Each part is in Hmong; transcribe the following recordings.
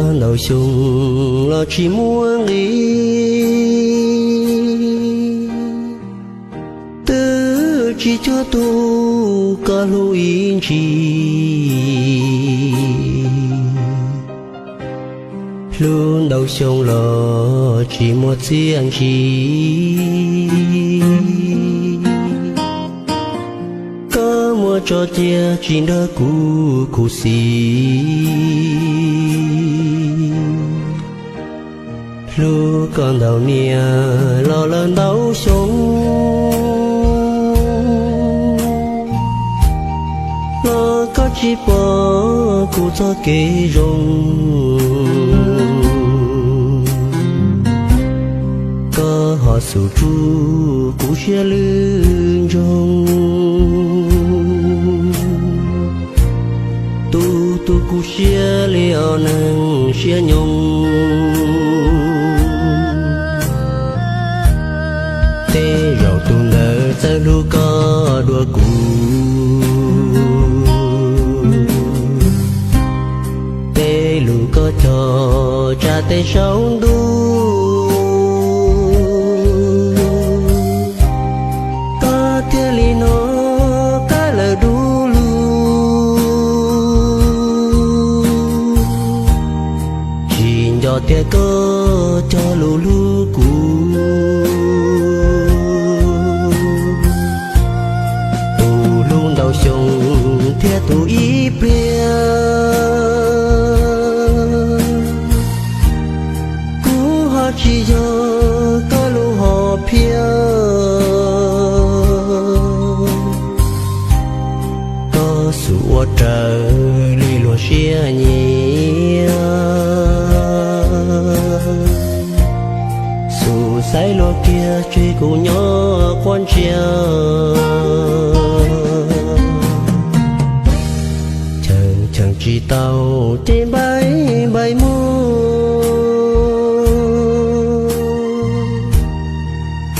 Ntau xyoo los tsis muaj nqis, twb tsis cuag tus koj hlub ib ntsis. Hlub ntau xyoo los tsis muaj txiaj ntsig, koj muab tso cia tsis nrog kuv khuv xim. Hlub koj ntau niaj los lawm ntau xyoo, los koj tsis pom kuv txoj kev zoo. Koj ho xub tsuj kuv siab lwj ntsoog, tu tu kuv siab li ob neeg siab nyoog. Tej zaum tus ntawd txawj hlub koj dua kuv, tej lus koj cog tsa tej saum ntuj, koj thiaj li hnov qab lawm du lug. Tsis nco tias koj cog lus hlub kuv. Tus hlub ntau xyoo thiab tus ib pliag, kuv ho tsis yog koj lub hom phiaj. Koj xub ua raws li luag siab nyiam, xub xaiv luag kiag tseg kuv nyob quaj ntsia. Cheem cheem tsis tau ces npaim npaim muag,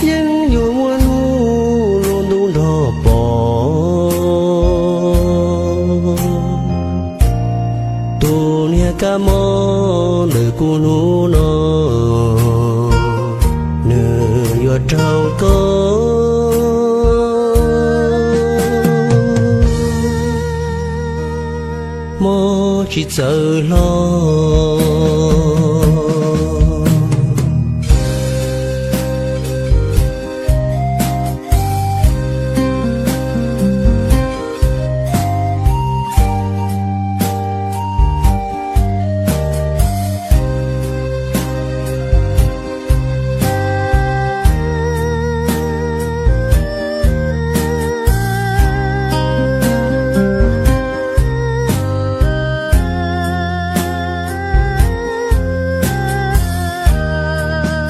yeej yuav muaj hnub lub ntuj nrog pom. Tus niag kab mob ntawm kuv hnub no, nws yuav raug koj mob tsis txawv hlo.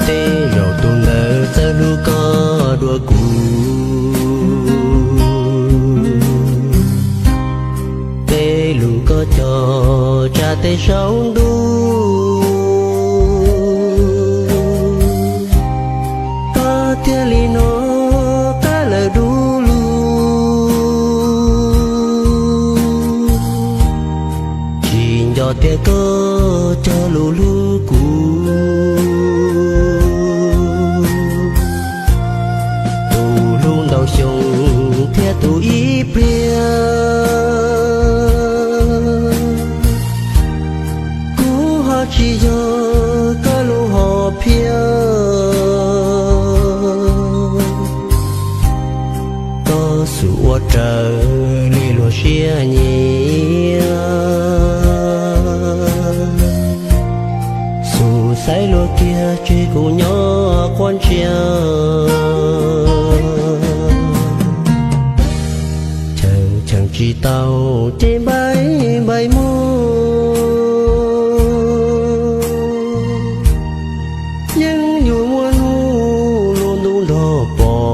Tej zaum tus ntawd txawj hlub koj dua kuv, tej lus koj cog tsa tej saum ntuj, koj thiaj li hnov qab lawm du lug. Tsis nco tias koj cog lus hlub kuv. Tus hlub ntau xyoo thiab tus ib pliag, kuv ho tsis yog koj lub hom phiaj. Koj xub ua raws li luag siab nyiam, xub xaiv luag kiag tseg kuv nyob quaj ntsia. Cheem cheem tsis tau ces npaim npaim muag, yeej yuav muaj hnub lub ntuj nrog pom.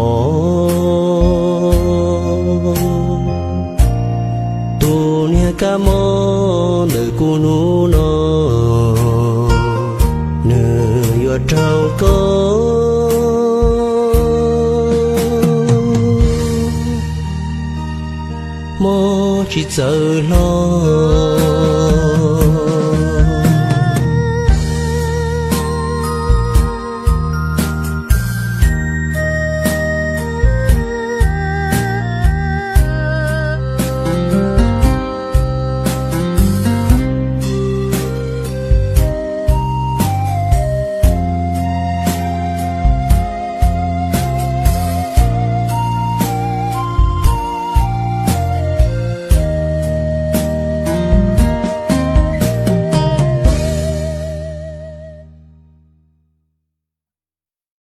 Tus niag kab mob ntawm kuv hnub no, nws yuav raug koj mob tsis txawv hlo.